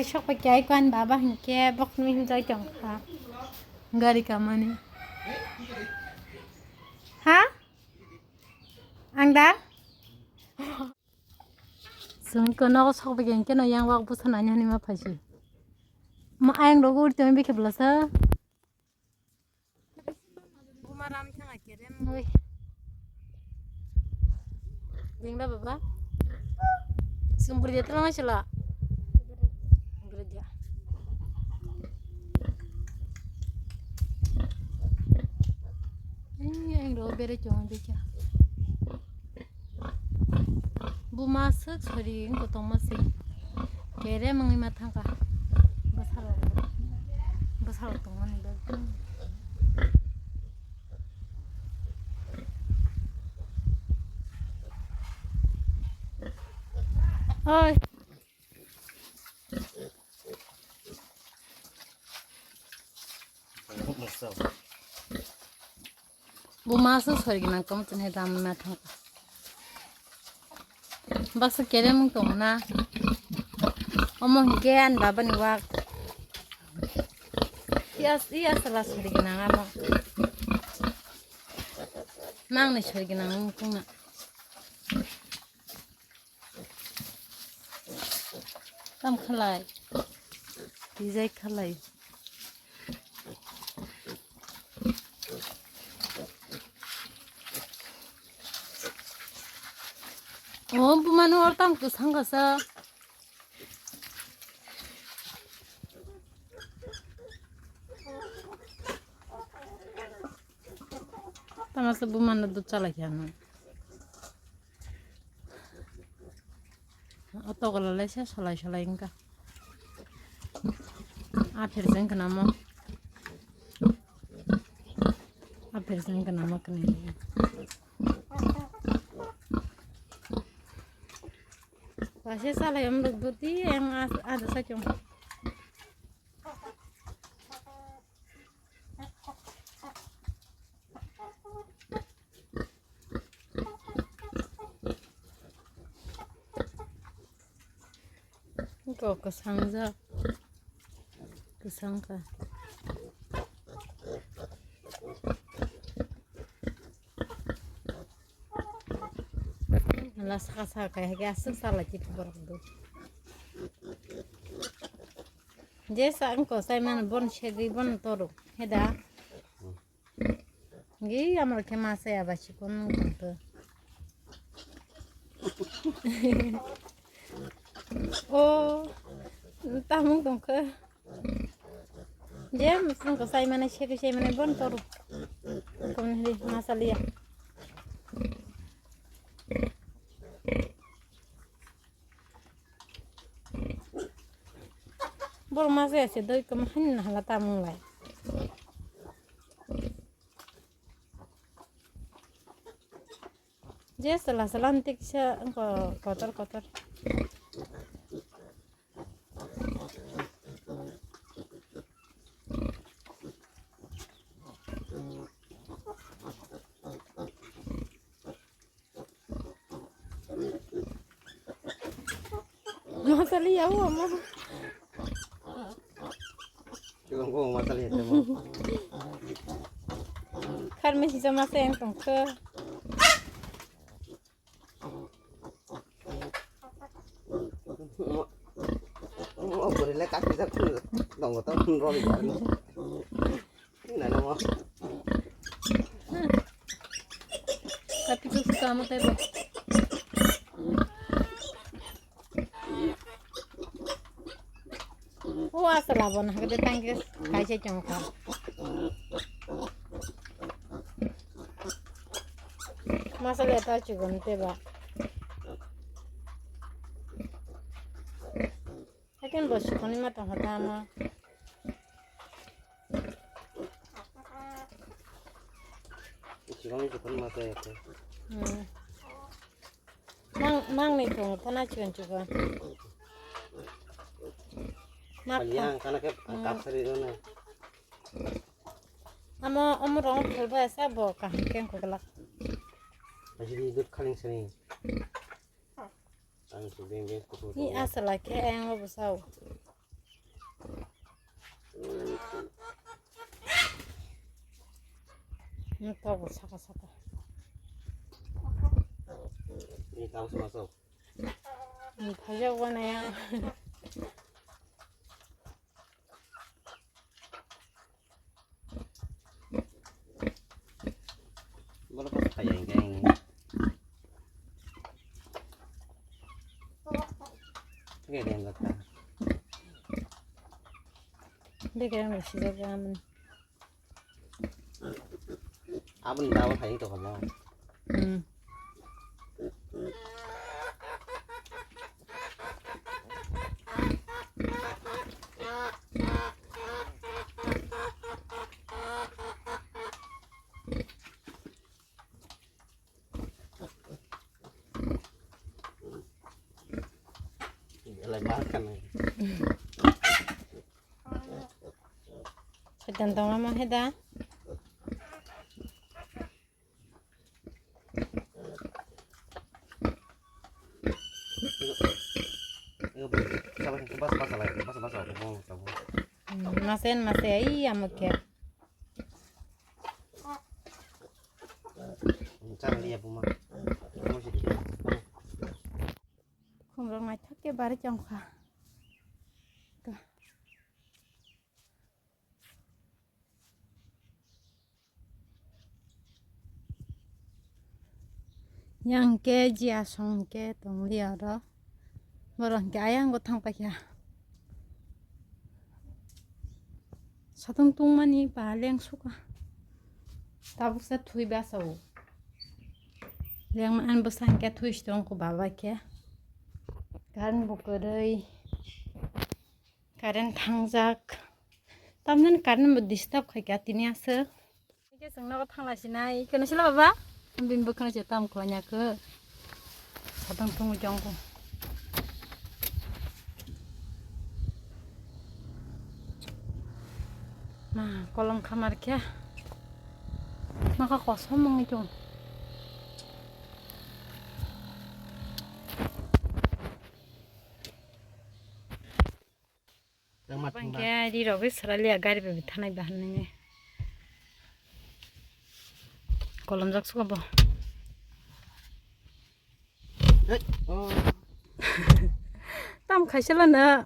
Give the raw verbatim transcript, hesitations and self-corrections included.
Sok paikha ai kwan baba hinkhe bokni hinjai tongkha. Gari kamani. Ha? Ang da? Sungko nogo sok paikha hinkhe no yang wak busa nani hani ma phaisi. Ma ayang rogo uri tongwi bikhe blasa. Buma ram thanga kerem oi. Dingla baba. Sum buri de tama sila. Buri dia. Ini yang do bere chong de cha. Buma swk sori wng kotongma se. Kere mangwi ma thangkha. Bwsarok, bwsarok tongmani bagwi. Oi. Buma se sori gwnang tong chini dam na thang. Baksa keremung tong na. Omo hinkhe ani baba ni wak. Iya, iya sala sori gwnang amo. Mang ni sori gwnang wng tong na. Tam khalai. Twijai khalai. O bumano or tam kwsang kasa. Tamasa bumano dud chalai kha no. O togolale se salai salai wngkha. Apher se wngkha namo. Apher se wngkha namo kwnwi. Wase salai om rwk dudi ang ada sa chong. Kok kwsang jak. Kwsang kha. Ala saka saka hai aswk salai chini borok do. Je sa ang ko sai man bon sedi bon toru. Heda. Gi amar khe ma saya ba sikon tongto. O tamung tongkha. Je musung ko sai mane sedi sai mane bon toru. Kon hri ma saliya. Borok ma saya se doi kama hani na hala tamung lai. Je sala sala antik sa ko kotor kotor. Masali ya mo. Chikon ko masali ya mo. Kharme sisa masa yang tongkhe. Mo bwrwi le kaki jak phuru tongo to phuru rw ya. Nana mo. Kati ko suka mo tebo. O asala bo na hagde tangke kaisa chong kha. Masala ta chigon teba. Hakan bo sikoni ma tong hata ma. Sikoni sikoni ma tong hata. Hmm. Nang, nang ni tong hata na sikon sikon. Ma Yang kana ke Hmm. Kap sari do na. Amo, omo rong phul ba sa bo kaham keng ko glak. Ajini dut khaling sani. Ang su beng beng kutu. Ni asala khe ayang obo sao. Tabuk saka saka. Ni tabuk sama sok. Ni thajak wana ya. Bola pas kaya ingkang. Oke deh, enggak kah. Dia kira masih jaga aman. Aboni double hai tongkha mo. Hmm. Belai mar khanai. Saitan tongma ma hai da. Bas bas lai, bas bas lai, bas. Masen mase ai amukya. Chang liya buma. Khumrok naithok khe bari chongkha. Yang ke jia song ke tong liya oro. Borok hwnkhe ayang bo thang paikha. Satung tungmani ba leng suka. Tabuk sa thui basa o. Leng ma an bwsa hwnkhe thui si tong ko baba khe. Gan bo kwrwi. Current thangjak. Tamni current bo disturb khaikha tini aswk. Hwnkhe chwng nogo thangla sinai. Keno sila baba? Bini bwkhano se tam khlainya khe. Satang thung jong ko. Ma kolom khamar khe. Ma ka kosom mangwi tong. Tangma, tangma. Bangke ri rogwi sara liya gari bai thanai ba hanai. Kolom jak suka bo. Hey, oh. Tam khaisa lana.